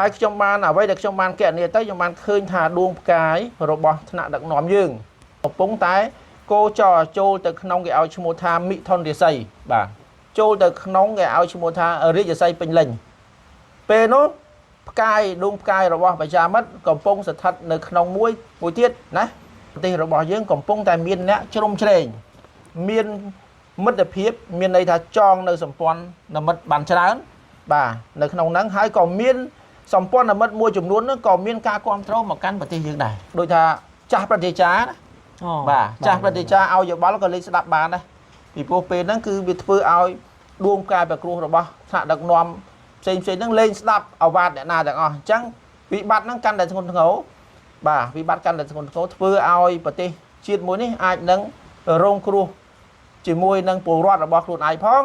ហើយខ្ញុំបានអ្វីដែលខ្ញុំបានកណនីទៅខ្ញុំបានឃើញថាដួងផ្កាយរបស់ថ្នាក់ដឹកនាំយើងកំពុងតែគោចរចូលទៅក្នុងគេឲ្យឈ្មោះថាមិថុនរាសីបាទចូលទៅក្នុងគេឲ្យឈ្មោះថារាជសីពេញលេញពេលនោះផ្កាយដួងផ្កាយរបស់ប្រជាមិត្តកំពុងស្ថិតនៅក្នុងមួយមួយទៀតណាប្រទេសរបស់យើងកំពុងតែមានអ្នកជ្រុំជ្រែងមានមិត្តភាពមានន័យថាចងនៅសម្ព័ន្ធមិត្តបានច្រើនបាទនៅក្នុងហ្នឹងហើយក៏មានសម្ព័ន្ធមិត្តមួយចំនួនហ្នឹងក៏មានការគ្រប់គ្រងមកកាន់ប្រទេសយើងដែរដូចថាចាស់ប្រតិចារណា អូ បាទចាស់ប្រតិចារឲ្យយោបល់ក៏លេចស្ដាប់បានដែរពីព្រោះពេលហ្នឹងគឺវាធ្វើឲ្យដួងផ្កាយប្រគ្រោះរបស់ថ្នាក់ដឹកនាំផ្សេងផ្សេងហ្នឹងលេងស្ដាប់អាវ៉ាតអ្នកណាទាំងអស់អញ្ចឹងវិបត្តិហ្នឹងកាន់តែធ្ងន់ធ្ងរបាទវិបត្តិកាន់តែធ្ងន់ធ្ងរធ្វើឲ្យប្រទេសជាតិមួយនេះអាចនឹងរងគ្រោះជាមួយនឹងពលរដ្ឋរបស់ខ្លួនឯងផង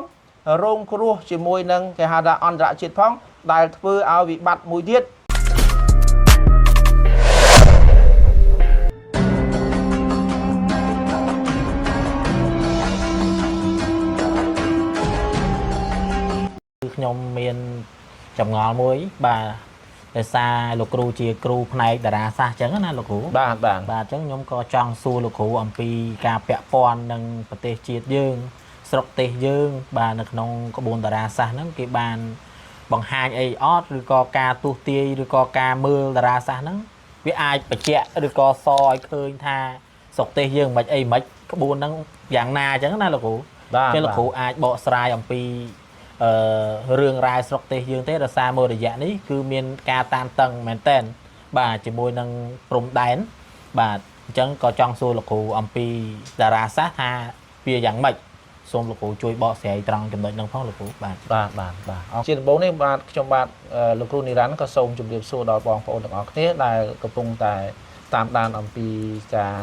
រងគ្រោះជាមួយនឹងគេហៅថាអន្តរជាតិផងដែលធ្វើឲ្យវិបត្តិមួយទៀត គឺខ្ញុំមានចម្ងល់មួយបាទដោយសារលោកគ្រូជាគ្រូផ្នែកតារាសាស្ត្រអញ្ចឹងណាលោកគ្រូ បាទបាទ បាទអញ្ចឹងខ្ញុំក៏ចង់សួរលោកគ្រូអំពីការពាក់ព័ន្ធនឹងប្រទេសជាតិយើង ស្រុកទេសយើង បាទនៅក្នុងក្បួនតារាសាស្ត្រហ្នឹងគេបានបង្ហាញអីអត់ឬក៏ការទស្សន៍ទាយឬក៏ការមើលតារាសាស្ត្រហ្នឹងវាអាចបញ្ជាក់ឬក៏សឲ្យឃើញថាស្រុកទេសយើងមិនអីមិនក្បួនហ្នឹងយ៉ាងណាអញ្ចឹងណាលោកគ្រូ បាទ ចឹងលោកគ្រូអាចបកស្រាយអំពីអឺរឿងរ៉ាវស្រុកទេសយើងទេរសារមួយរយៈនេះគឺមានការតានតឹងមែនតែនបាទជាមួយនឹងព្រំដែនបាទអញ្ចឹងក៏ចង់សួរលោកគ្រូអំពីតារាសាស្ត្រថាវាយ៉ាងម៉េចសូមលោកគ្រូជួយបកស្រាយត្រង់ចំណុចហ្នឹងផងលោកគ្រូបាទ បាទបាទបាទអរជាដំបូងនេះបាទខ្ញុំបាទលោកគ្រូនិរ័ន្ទក៏សូមជម្រាបសួរដល់បងប្អូនទាំងអស់គ្នាដែលកំពុងតែតាមដានអំពីការ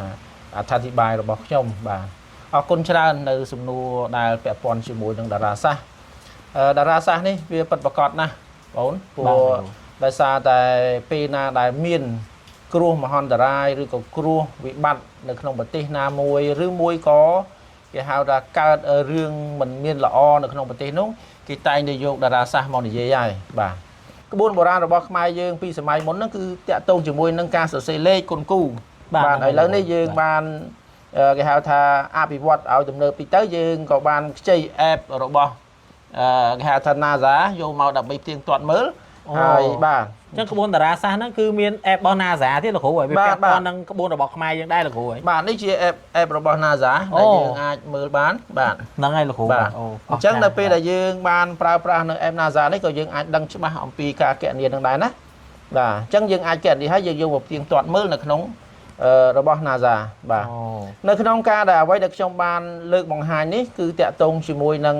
អត្ថាធិប្បាយរបស់ខ្ញុំបាទអរគុណច្រើននៅសំណួរដែលពាក់ព័ន្ធជាមួយនឹងតារាសាស្ត្រតារាសាស្ត្រនេះវាពិតប្រាកដណាស់បងព្រោះដោយសារតែពេលណាដែលមានគ្រោះមហន្តរាយឬក៏គ្រោះវិបត្តិនៅក្នុងប្រទេសណាមួយឬមួយក៏គេហៅថាកើតរឿងមិនមានល្អនៅក្នុងប្រទេសនោះគេតែងតែយកតារាសាស្ត្រមកនិយាយហើយបាទក្បួនបុរាណរបស់ខ្មែរយើងពីសម័យមុនហ្នឹងគឺតាក់ទងជាមួយនឹងការសរសេរលេខគុណគូបាទឥឡូវនេះយើងបានគេហៅថាអភិវឌ្ឍឲ្យទំនើបតិចទៅយើងក៏បានខ្ចី app របស់គេហៅថា NASA យកមកដើម្បីផ្ទៀងផ្ទាត់មើលហើយបាទ អញ្ចឹងក្បួនតារាសាស្ត្រហ្នឹងគឺមាន app របស់ NASA ទៀតលោកគ្រូហើយវា បាទ ពាក់ព័ន្ធនឹងក្បួនរបស់ខ្មែរយើងដែរលោកគ្រូហើយ បាទនេះជា app របស់ NASA អូ ដែលយើងអាចមើលបានបាទ ហ្នឹងហើយលោកគ្រូ បាទ អូ អញ្ចឹងនៅពេលដែលយើងបានប្រើប្រាស់នៅ app NASA នេះក៏យើងអាចដឹងច្បាស់អំពីការកណនានឹងដែរណាបាទអញ្ចឹងយើងអាចកណនាហើយយើងយកមកផ្ទៀងផ្ទាត់មើលនៅក្នុងរបស់ NASA បាទ អូ នៅក្នុងការដែលអ្វីដែលខ្ញុំបានលើកបង្ហាញនេះគឺតាក់ទងជាមួយនឹង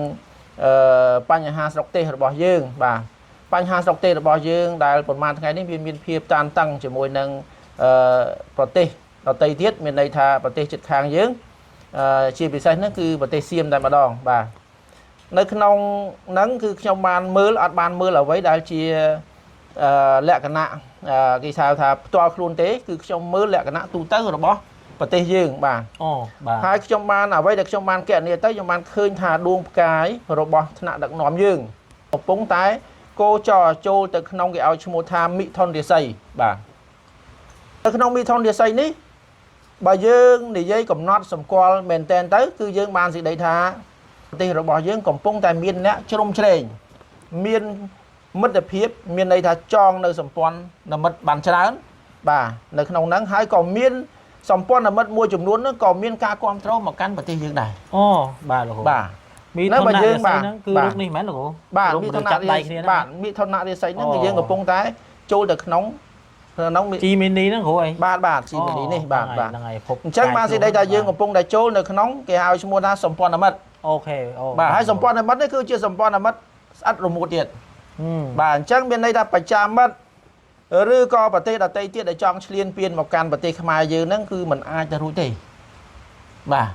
បញ្ហាស្រុកទេសរបស់យើងបាទបញ្ហាស្រុកទេសរបស់យើងដែលប្រហែលថ្ងៃនេះវាមានភាពតានតឹងជាមួយនឹងប្រទេសដទៃទៀតមានន័យថាប្រទេសជិតខាងយើងជាពិសេសហ្នឹងគឺប្រទេសសៀមតែម្ដងបាទនៅក្នុងហ្នឹងគឺខ្ញុំបានមើលអត់បានមើលអ្វីដែលជាលក្ខណៈគេហៅថាផ្ទាល់ខ្លួនទេគឺខ្ញុំមើលលក្ខណៈទូទៅរបស់ប្រទេសយើងបាទ អូបាទ ហើយខ្ញុំបានអ្វីដែលខ្ញុំបានកណនាទៅខ្ញុំបានឃើញថាដួងផ្កាយរបស់ថ្នាក់ដឹកនាំយើងកំពុងតែគោចរចូលទៅក្នុងគេឲ្យឈ្មោះថាមិថុនរាសីបាទនៅក្នុងមិថុនរាសីនេះបើយើងនិយាយកំណត់សម្គាល់មែនតែនទៅគឺយើងបានសេចក្តីថាប្រទេសរបស់យើងកំពុងតែមានអ្នកជ្រុំជ្រែងមានមិត្តភាពមានន័យថាចងនៅសម្ព័ន្ធមិត្តបានច្រើនបាទនៅក្នុងហ្នឹងហើយក៏មានសម្ព័ន្ធមិត្តមួយចំនួនហ្នឹងក៏មានការគ្រប់គ្រងមកកាន់ប្រទេសយើងដែរ អូបាទលោកគ្រូ បាទ មី នៅ ថុនៈ បើយើង រាសីហ្នឹងគឺ បាទ រូបនេះមែនលោកគ្រូ បាទ រូប មិថុនៈ មនុស្សចាប់ដៃគ្នាហ្នឹង បាទមិថុនៈរាសីហ្នឹង អូ គឺយើងកំពុងតែចូលទៅក្នុងក្នុងមិ ជីមីនីហ្នឹងគ្រូអី បាទបាទជីមីនីនេះបាទបាទ ហ្នឹងហើយភព អញ្ចឹងបានសេចក្តីថាយើងកំពុងតែចូលនៅក្នុងគេហៅឈ្មោះថាសម្ព័ន្ធមិត្ត អូខេអូ បាទហើយសម្ព័ន្ធមិត្តនេះគឺជាសម្ព័ន្ធមិត្តស្អិតរមួតទៀតបាទអញ្ចឹងមានន័យថាប្រជាមិត្តឬក៏ប្រទេសដទៃទៀតដែលចង់ឈ្លានពានមកកាន់ប្រទេសខ្មែរយើងហ្នឹងគឺมันអាចទៅរួចទេបាទ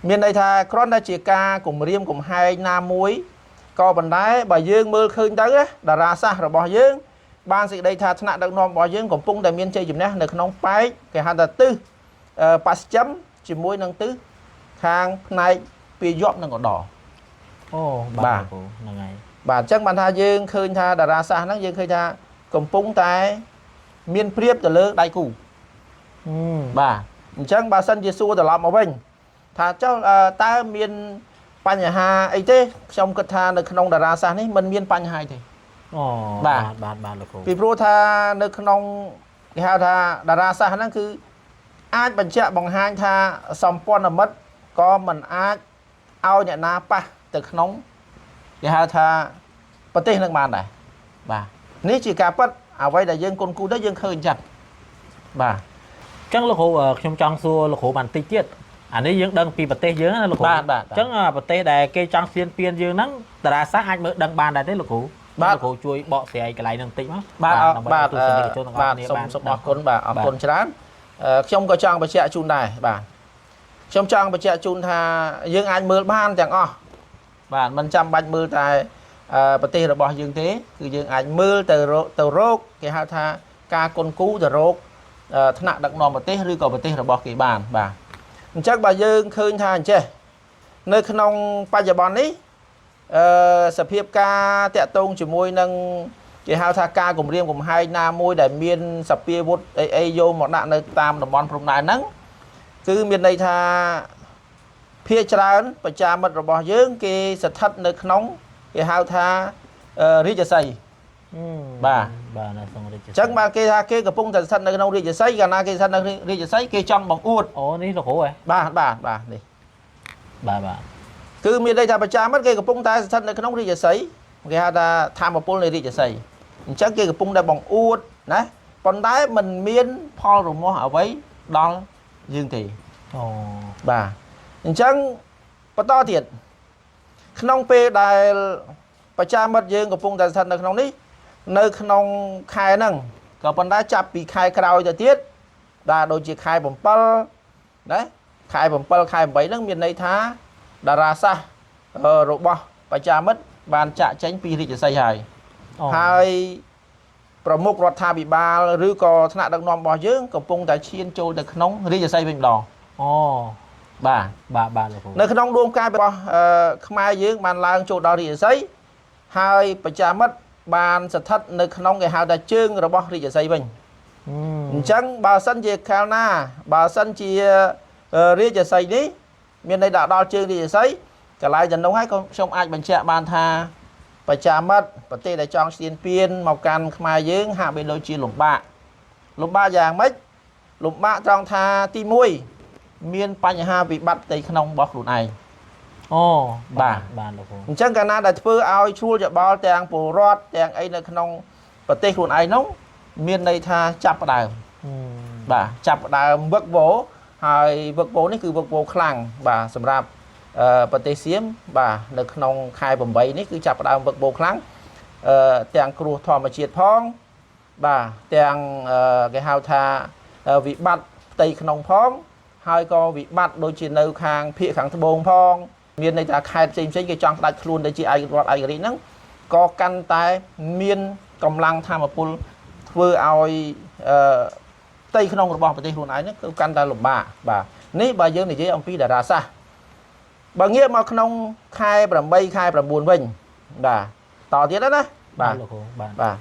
មានន័យថាគ្រាន់តែជាការគំរាមកំហែងណាមួយក៏ប៉ុន្តែបើយើងមើលឃើញទៅណាតារាសាស្ត្ររបស់យើងបានសេចក្តីថាថ្នាក់ដឹកនាំរបស់យើងកំពុងតែមានជ័យជំនះនៅក្នុងប៉ែកគេហៅថាទិសប៉ស្ចិមជាមួយនឹងទិសខាងផ្នែកពាយ័ព្យនិងឧត្តរ អូ បាទ បាទលោកគ្រូហ្នឹងហើយ បាទអញ្ចឹងបានថាយើងឃើញថាតារាសាស្ត្រហ្នឹងយើងឃើញថា កំពុងតែមានប្រៀបទៅលើដៃគូបាទអញ្ចឹងបើសិនជាសួរត្រឡប់មកវិញថាចុះតើមានបញ្ហាអីទេខ្ញុំគិតថានៅក្នុងតារាសាស្ត្រនេះមិនមានបញ្ហាអីទេ អូ បាទ បាទបាទលោកគ្រូ ពីព្រោះថានៅក្នុងគេហៅថាតារាសាស្ត្រហ្នឹងគឺអាចបញ្ជាក់បង្ហាញថាសម្ព័ន្ធមិត្តក៏មិនអាចឲ្យអ្នកណាប៉ះទៅក្នុងគេហៅថាប្រទេសនឹងបានដែរបាទនេះជាការពិតអ្វីដែលយើងគុណគូទៅយើងឃើញអញ្ចឹងបាទ អញ្ចឹងលោកគ្រូខ្ញុំចង់សួរលោកគ្រូបានតិចទៀតអានេះយើងដឹងពីប្រទេសយើងណាលោកគ្រូ បាទបាទ អញ្ចឹងប្រទេសដែលគេចង់ស្ៀនពៀនយើងហ្នឹងតារាសាស្ត្រអាចមើលដឹងបានដែរទេលោកគ្រូ បាទ លោកគ្រូជួយបកស្រាយកន្លែងហ្នឹងបន្តិចមក បាទ ដើម្បី បាទ ឲ្យទស្សនិកជនទាំងអ បាទ ស់គ្នាបាន សូមសូមអរគុណបាទអរគុណច្រើនខ្ញុំក៏ចង់បញ្ជាក់ជូនដែរបាទខ្ញុំចង់បញ្ជាក់ជូនថាយើងអាចមើលបានទាំងអស់បាទមិនចាំបាច់មើលតែប្រទេសរបស់យើងទេគឺយើងអាចមើលទៅរកគេហៅថាការគុណគូទៅរកថ្នាក់ដឹកនាំប្រទេសឬក៏ប្រទេសរបស់គេបានបាទអញ្ចឹងបើយើងឃើញថាអញ្ចេះនៅក្នុងបច្ចុប្បន្ននេះសភាពការតាក់ទងជាមួយនឹងគេហៅថាការគម្រាមកំហែងណាមួយដែលមានសពាវុធអីអីយកមកដាក់នៅតាមតំបន់ព្រំដែនហ្នឹងគឺមានន័យថាភាគច្រើនប្រជាមិត្តរបស់យើងគេស្ថិតនៅក្នុងគេហៅថារាជសីហ៍ បាទ បាទនៅក្នុងរាជ អញ្ចឹងបាទគេថាគេកំពុងតែស្ថិតនៅក្នុងរាជសីហ៍កាលណាគេស្ថិតនៅរាជសីហ៍គេចង់បង្អួត អូនេះលោកគ្រូហ៎ បាទបាទបាទនេះ បាទបាទ គឺមានន័យថាប្រជាមិត្តគេកំពុងតែស្ថិតនៅក្នុងរាជសីហ៍គេហៅថាធម្មពលនៃរាជសីហ៍អញ្ចឹងគេកំពុងតែបង្អួតណាប៉ុន្តែมันមានផលរមាស់អ្វីដល់យើងទេ អូ បាទអញ្ចឹងបន្តទៀតក្នុងពេលដែលប្រជាមិត្តយើងកំពុងតែស្ថិតនៅក្នុងនេះនៅក្នុងខែហ្នឹងក៏ប៉ុន្តែចាប់ពីខែក្រោយទៅទៀតបាទដូចជាខែ7ណាខែ7ខែ8ហ្នឹងមានន័យថាតារាសាស្ត្ររបស់ប្រជាមិត្តបានចាក់ចេញពីរាជសីហ៍ហើយ អូ ហើយប្រមុខរដ្ឋាភិបាលឬក៏ថ្នាក់ដឹកនាំរបស់យើងកំពុងតែឈានចូលទៅក្នុងរាជសីហ៍វិញម្ដង អូ បាទ បាទបាទលោកគ្រូ នៅក្នុងដួងកាយរបស់ខ្មែរយើងបានឡើងចូលដល់រាជសីហ៍ហើយប្រជាមិត្តបានស្ថិតនៅក្នុងគេហៅថាជើងរបស់រាជសីហ៍វិញអញ្ចឹងបើសិនជាកាលណាបើសិនជារាជសីហ៍នេះមានន័យថាដល់ជើងរាជសីហ៍កន្លែងតំណងហើយក៏ខ្ញុំអាចបញ្ជាក់បានថាប្រជាមិត្តប្រទេសដែលចង់ឈ្លានពានមកកាន់ខ្មែរយើងហាក់បីដូចជាលំបាកលំបាកយ៉ាងម៉េចលំបាកត្រង់ថាទី1មានបញ្ហាវិបត្តិផ្ទៃក្នុងរបស់ខ្លួនឯង អូ បាទ បាទលោកគ្រូ អញ្ចឹងកាលណាដែលធ្វើឲ្យឈួលច្បល់ទាំងពលរដ្ឋទាំងអីនៅក្នុងប្រទេសខ្លួនឯងនោះមានន័យថាចាប់ផ្ដើមបាទចាប់ផ្ដើមវឹកវរហើយវឹកវរនេះគឺវឹកវរខ្លាំងបាទសម្រាប់ប្រទេសសៀមបាទនៅក្នុងខែ8នេះគឺចាប់ផ្ដើមវឹកវរខ្លាំងទាំងគ្រោះធម្មជាតិផងបាទទាំងគេហៅថាវិបត្តិផ្ទៃក្នុងផងហើយក៏វិបត្តិដូចជានៅខាងភាគខាងត្បូងផងមានន័យថាខេត្តផ្សេងៗគេចង់ផ្ដាច់ខ្លួនទៅជាឯករដ្ឋឯករាជ្យហ្នឹងក៏កាន់តែមានកម្លាំងធម្មពលធ្វើឲ្យផ្ទៃក្នុងរបស់ប្រទេសខ្លួនឯងហ្នឹងគឺកាន់តែលំបាកបាទនេះបើយើងនិយាយអំពីតារាសាស្ត្របើងាកមកក្នុងខែ8ខែ9វិញបាទតទៀតណាបាទ លោកគ្រូបាទ បាទ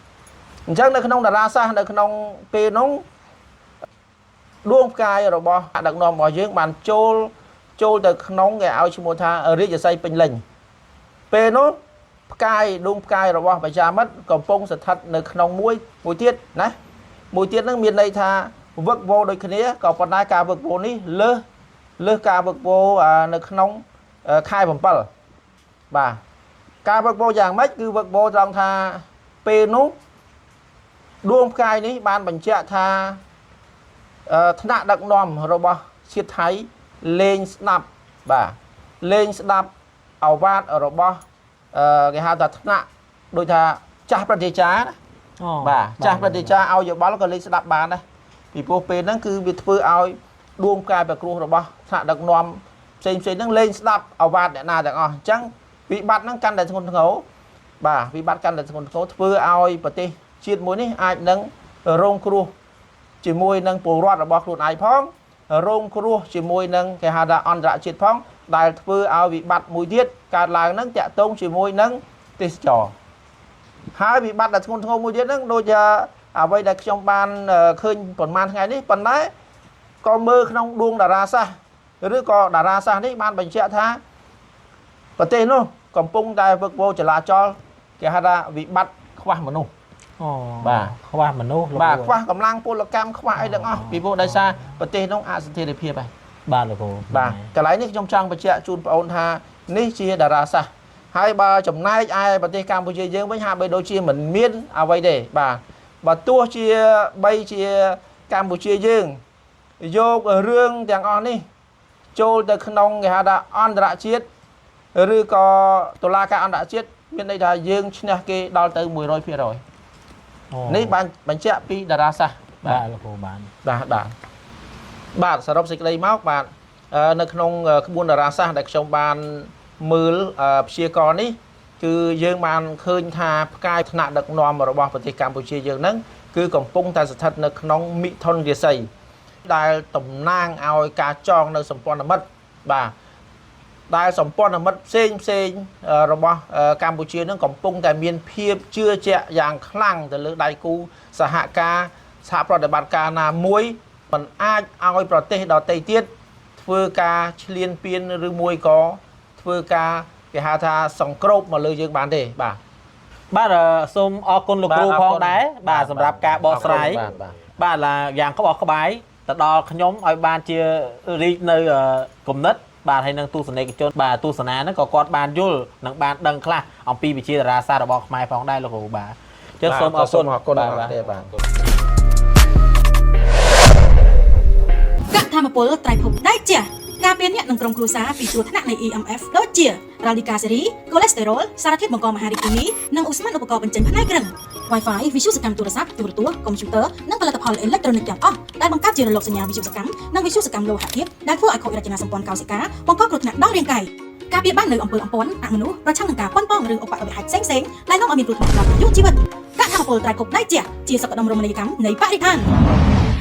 អញ្ចឹងនៅក្នុងតារាសាស្ត្រនៅក្នុងពេលនោះដួងផ្កាយរបស់ដឹកនាំរបស់យើងបានចូលទៅក្នុងគេឲ្យឈ្មោះថារាជសីហ៍ពេញលេញពេលនោះផ្កាយដួងផ្កាយរបស់ប្រជាមិត្តកំពុងស្ថិតនៅក្នុងមួយទៀតណាមួយទៀតហ្នឹងមានន័យថាវឹកវរដូចគ្នាក៏ប៉ុន្តែការវឹកវរនេះលើសការវឹកវរនៅក្នុងខែ7បាទការវឹកវរយ៉ាងម៉េចគឺវឹកវរត្រង់ថាពេលនោះដួងផ្កាយនេះបានបញ្ជាក់ថាថ្នាក់ដឹកនាំរបស់ជាតិថៃលែងស្ដាប់បាទលែងស្ដាប់ឱវាទរបស់គេហៅថាថ្នាក់ដូចថាចាស់ប្រតិចារណា អូ បាទចាស់ប្រតិចារឲ្យយោបល់ក៏លែងស្ដាប់បានដែរពីព្រោះពេលហ្នឹងគឺវាធ្វើឲ្យដួងផ្កាយប្រគ្រោះរបស់ថ្នាក់ដឹកនាំផ្សេងៗហ្នឹងលែងស្ដាប់ឱវាទអ្នកណាទាំងអស់អញ្ចឹងវិបត្តិហ្នឹងកាន់តែធ្ងន់ធ្ងរបាទវិបត្តិកាន់តែធ្ងន់ធ្ងរធ្វើឲ្យប្រទេសជាតិមួយនេះអាចនឹងរងគ្រោះជាមួយនឹងពលរដ្ឋរបស់ខ្លួនឯងផងរងគ្រោះជាមួយនឹងគេហៅថាអន្តរជាតិផងដែលធ្វើឲ្យវិបត្តិមួយទៀតកើតឡើងហ្នឹងតាក់ទងជាមួយនឹងទេសចរ ហើយវិបត្តិដែលធ្ងន់ធ្ងរមួយទៀតហ្នឹងដូចជាអ្វីដែលខ្ញុំបានឃើញប្រហែលថ្ងៃនេះប៉ុន្តែក៏មើលក្នុងដួងតារាសាស្ត្រឬក៏តារាសាស្ត្រនេះបានបញ្ជាក់ថាប្រទេសនោះកំពុងតែវឹកវរចលាចលគេហៅថាវិបត្តិខ្វះមនុស្ស អូ បាទ ខ្វះមនុស្សលោក បាទ គ្រូ ខ្វះកម្លាំងពលកម្មខ្វះអីទាំងអស់ពីព្រោះដោយសារប្រទេសនោះអស្ថិរភាពហើយ បាទលោកគ្រូ បាទកន្លែងនេះខ្ញុំចង់បញ្ជាក់ជូនបងអូនថានេះជាតារាសាស្ត្រហើយបើចំណែកឯប្រទេសកម្ពុជាយើងវិញហាក់បីដូចជាមិនមានអ្វីទេបាទបើទោះជាបីជាកម្ពុជាយើងយករឿងទាំងអស់នេះចូលទៅក្នុងគេហៅថាអន្តរជាតិឬក៏តុលាការអន្តរជាតិមានន័យថាយើងឈ្នះគេដល់ទៅ100% អូ នេះបានបញ្ជាក់ពីតារាសាស្ត្រ បាទលោកគ្រូបាទ បាទបាទបាទសរុបសេចក្តីមកបាទនៅក្នុងក្បួនតារាសាស្ត្រដែលខ្ញុំបានមើលព្យាករណ៍នេះគឺយើងបានឃើញថាផ្កាយថ្នាក់ដឹកនាំរបស់ប្រទេសកម្ពុជាយើងហ្នឹងគឺកំពុងតែស្ថិតនៅក្នុងមិថុនរាសីដែលតំណាងឲ្យការចងនៅសម្ព័ន្ធមិត្តបាទដែលសម្ព័ន្ធមិត្តផ្សេងផ្សេងរបស់កម្ពុជានឹងកំពុងតែមានភាពជឿជាក់យ៉ាងខ្លាំងទៅលើដៃគូសហការសហប្រតិបត្តិការណាមួយមិនអាចឲ្យប្រទេសដទៃទៀតធ្វើការឈ្លានពានឬមួយក៏ធ្វើការគេហៅថាសង្គ្របមកលើយើងបានទេបាទ បាទសូមអរគុណលោកគ្រូផងដែរបាទសម្រាប់ការបកស្រាយ បាទបាទ បាទឡាយ៉ាងក្បោះក្បាយទៅដល់ខ្ញុំឲ្យបានជារីកនៅគំនិតបាទហើយនឹងទស្សនិកជនបាទទស្សនាហ្នឹងក៏គាត់បានយល់និងបានដឹងខ្លះអំពីវិជាតារាសាស្ត្ររបស់ខ្មែរផងដែរលោកគ្រូបាទអញ្ចឹងសូមអរគុណ សូមអរគុណ បាទ បាទបាទ កធម្មពលត្រៃភពដៃជះការពារអ្នកនិងក្រុមគ្រួសារពីគ្រោះថ្នាក់នៃ EMF ដូចជារ៉ាឌីកាសេរីកូលេស្តេរ៉ុលសារធាតុបង្កមហារីកគីមីនិងឧស្ម័នឧបករណ៍បញ្ចេញផ្នែកគ្រឿង Wi-Fi វិទ្យុសកម្មទូរស័ព្ទទូរទស្សន៍កុំព្យូទ័រនិងផលិតផលអេឡិចត្រូនិកទាំងអស់ដែលបង្កើតជារលកសញ្ញាវិទ្យុសកម្មនិងវិទ្យុសកម្មលោហៈធាតុដែលធ្វើឲ្យខូចរចនាសម្ព័ន្ធកោសិកាបង្កគ្រោះថ្នាក់ដល់រាងកាយការពារបាននៅអំពើអំព័ន្ធអមនុស្សប្រឆាំងនឹងការប៉ុនប៉ងឬឧបទ្ទវហេតុផ្សេងៗដែលនាំឲ្យមានគ្រោះថ្នាក់ដល់អាយុជីវិតកធម្មពលត្រៃភពដៃជះជាសុខដុមរមណីយកម្មនៃបរិស្ថាន។